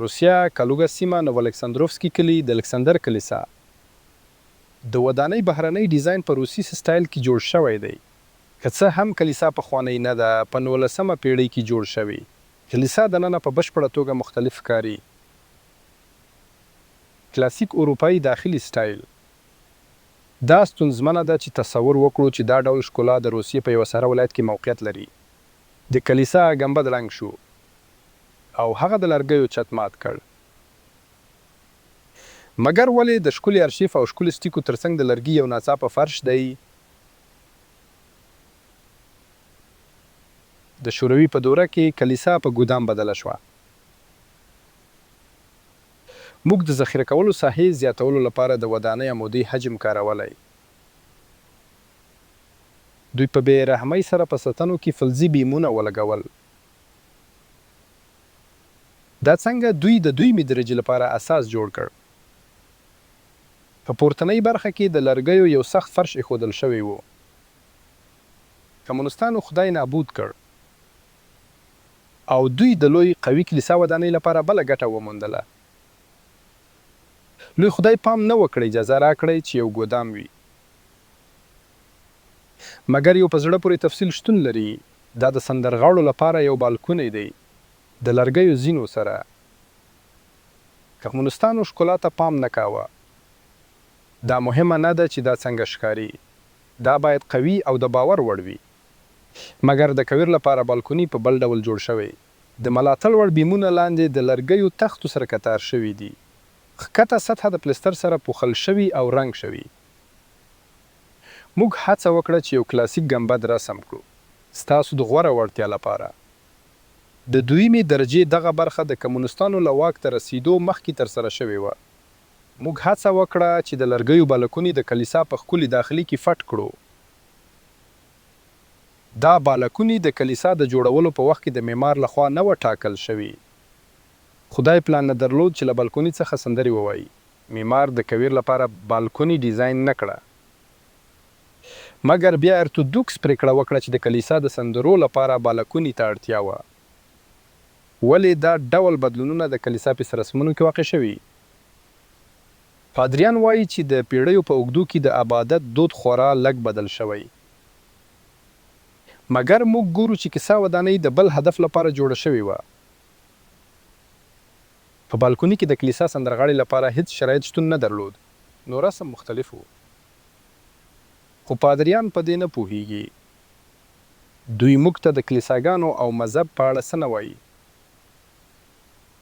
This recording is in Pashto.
روسیه، کالوګا سیمه، نووالکساندروفسکي کلي، د الکساندر کلیسا. د ودانۍ بهرنۍ ډیزاین په روسي سټایل کی جوړ شوی دی. که څه هم کلیسا پخوانۍ نه ده، په نولسمه پیړۍ کی جوړ شوی. کلیسا دننه په بشپړه توګه مختلف ښکاري، کلاسیک اروپایی داخلي سټایل. دا ستونزمنه ده چې تصور وکړو چې دا ډول ښکلا د روسیې په یوه سره ولایت کې موقعیت لري. د کلیسا ګنبد ړنګ شو او هغه د لرګیو چت مات کړ. مګر ولې د ښکلي ارشیف او ښکلي سټیکو ترڅنګ د لرګي یو ناڅاپه فرش دی؟ د شوروي په دوره کې، کلیسا په ګودام بدله شوه. موږ د ذخیره کولو ساحې زیاتولو لپاره د ودانۍ عمودي حجم کارولی. دوی په بې رحمۍ سره په ستنو کې فلزي بیمونه ولګول. دا څنګه دوی د دویمې درجي لپاره اساس جوړ کړ. په پورتنۍ برخه کې د لرګیو یو سخت فرش ایښودل شوی و. کمونستانو خدای نابود کړ. او دوی د لوی قوي کلیسا ودانۍ لپاره بله ګټه وموندله. لوی خدای پام نه وکړ اجازه راکړئ چې یو ګودام وي. مګر یو په زړه پورې تفصیل شتون لري. دا د سندرغاړو لپاره یو بالکونی دی، د لرګیو زینو سره. کمونستانو ښکلا ته پام نه کاوه. دا مهمه نه ده چې دا څنګه ښکاري. دا باید قوي او د باور وړ وي. مګر د کویر لپاره بالکونی په بل ډول جوړ شوی. د ملاتړ وړ بیمونه لاندې د لرګیو تختو سره کتار شوي دي. ښکته سطحه د پلستر سره پوښل شوی او رنګ شوی. موږ هڅه وکړه چې یو کلاسیک ګنبد رسم کړو، ستاسو د غوره وړتیا لپاره. د دویمې درجې دغه برخه د کمونستانو له واک ته رسیدو مخکې ترسره شوې وه. موږ هڅه وکړه چې د لرګیو بالکونی د کلیسا په ښکلي داخلي کې فټ کړو. دا بالکونی د کلیسا د جوړولو په وخت کې د معمار لخوا نه وه ټاکل شوې. خدای پلان نه درلود چې له بالکوني څخه سندرې ووایي. معمار د کویر لپاره بالکونی ډیزاین نه کړه. مګر بیا ارتودوکس پریکړه وکړه چې د کلیسا د سندرو لپاره بالکونی ته اړتیا وه. ولې دا ډول بدلونونه د کلیسا پس رسمونو کې واقع شوي؟ پادریان وایي چې د پیړیو په اوږدو کې د عبادت دود خورا لږ بدل شوی. مګر موږ ګورو چې کیسا ودانۍ د بل هدف لپاره جوړه شوې وه. په بالکوني کې د کلیسا سندرغاړي لپاره هیڅ شرایط شتون نه درلود، نو رسم مختلف و. خو پادریان په دې نه پوهیږي. دوی موږ ته د کلیساګانو او مذهب په اړه څه نه وایي.